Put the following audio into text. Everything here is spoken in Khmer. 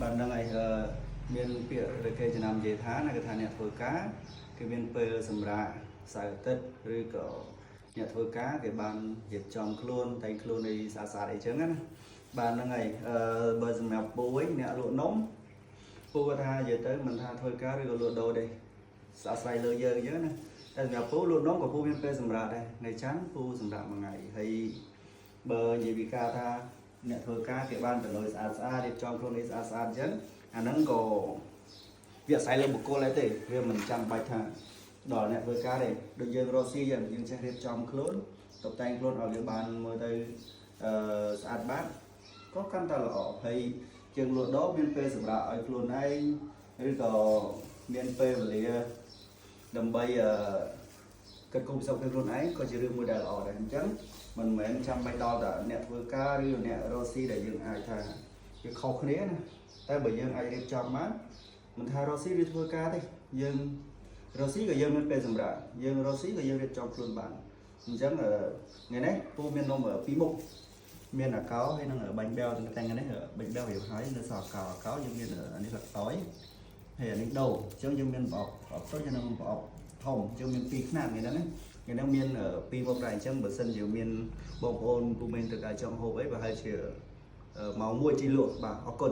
បាទហ្នឹងហើយអឺមានពាក្យដែលគេចំណាំនិយាយថាណាគេថាអ្នកធ្វើការគេមានពេលសម្រាកសៅរ៍អាទិត្យឬក៏អ្នកធ្វើការគេបានរៀបចំខ្លួនតែងខ្លួនអីស្អាតស្អាតអីចឹងណាបាទហ្នឹងហើយអឺបើសម្រាប់ពូវិញអ្នកលក់នំពូគាត់ថានិយាយទៅមិនថាធ្វើការឬក៏លក់ដូរទេស្អាតស្រ័យលើយើងអញ្ចឹងណាតែសម្រាប់ពូលក់នំក៏ពូមានពេលសម្រាកដែរថ្ងៃច័ន្ទពូសម្រាកមួយថ្ងៃហើយបើនិយាយពីការថាអ្នកធ្វើការគេបានទៅលុយស្អាតស្អាតរៀបចំខ្លួនអីស្អាតស្អាតអញ្ចឹងអាហ្នឹងក៏វាអាស្រ័យលើបុគ្គលដែរទេវាមិនចាំបាច់ថាដល់អ្នកធ្វើការទេដូចយើងរកស៊ីអញ្ចឹងយើងចេះរៀបចំខ្លួនតុបតែងខ្លួនឲ្យវាបានមើលទៅអឺស្អាតបាតក៏កាន់តែល្អហើយជាងលក់ដូរមានពេលសម្រាប់ឲ្យខ្លួនឯងឬក៏មានពេលវេលាដើម្បីអឺគិតគូរពិសុខភាពខ្លួនឯងក៏ជារឿងមួយដែលល្អដែរអញ្ចឹងមិនមែនចាំបាច់ដល់តែអ្នកធ្វើការឬអ្នករកស៊ីដែលយើងអាចថាវាខុសគ្នាណាតែបើយើងអាចរៀបចំបានមិនថារកស៊ីឬធ្វើការទេយើងរកស៊ីក៏យើងមានពេលសម្រាកយើងរកស៊ីក៏យើងរៀបចំខ្លួនបានអញ្ចឹងអឺថ្ងៃនេះពូមាននំពីរមុខមានអាកោហើយនិងបាញ់បែវតែថ្ងៃនេះបាញ់បែវរៀបហើយនៅសល់អាកោអាកោយើងមានអានេះលកតយហើយអានេះដូរអញ្ចឹងយើងមានប្រអប់ប្រអប់តូចនិងប្រអប់ធំអញ្ចឹងមានពីរខ្នាតថ្ងៃហ្នឹងណាថ្ងៃហ្នឹងមានពីរមុខដែរអញ្ចឹងបើសិនជាមានបងប្អូនពូមានទៅការចង់ហូបអីប្រហែលជាម៉ោង1ជីលក់បាទអរគុណ។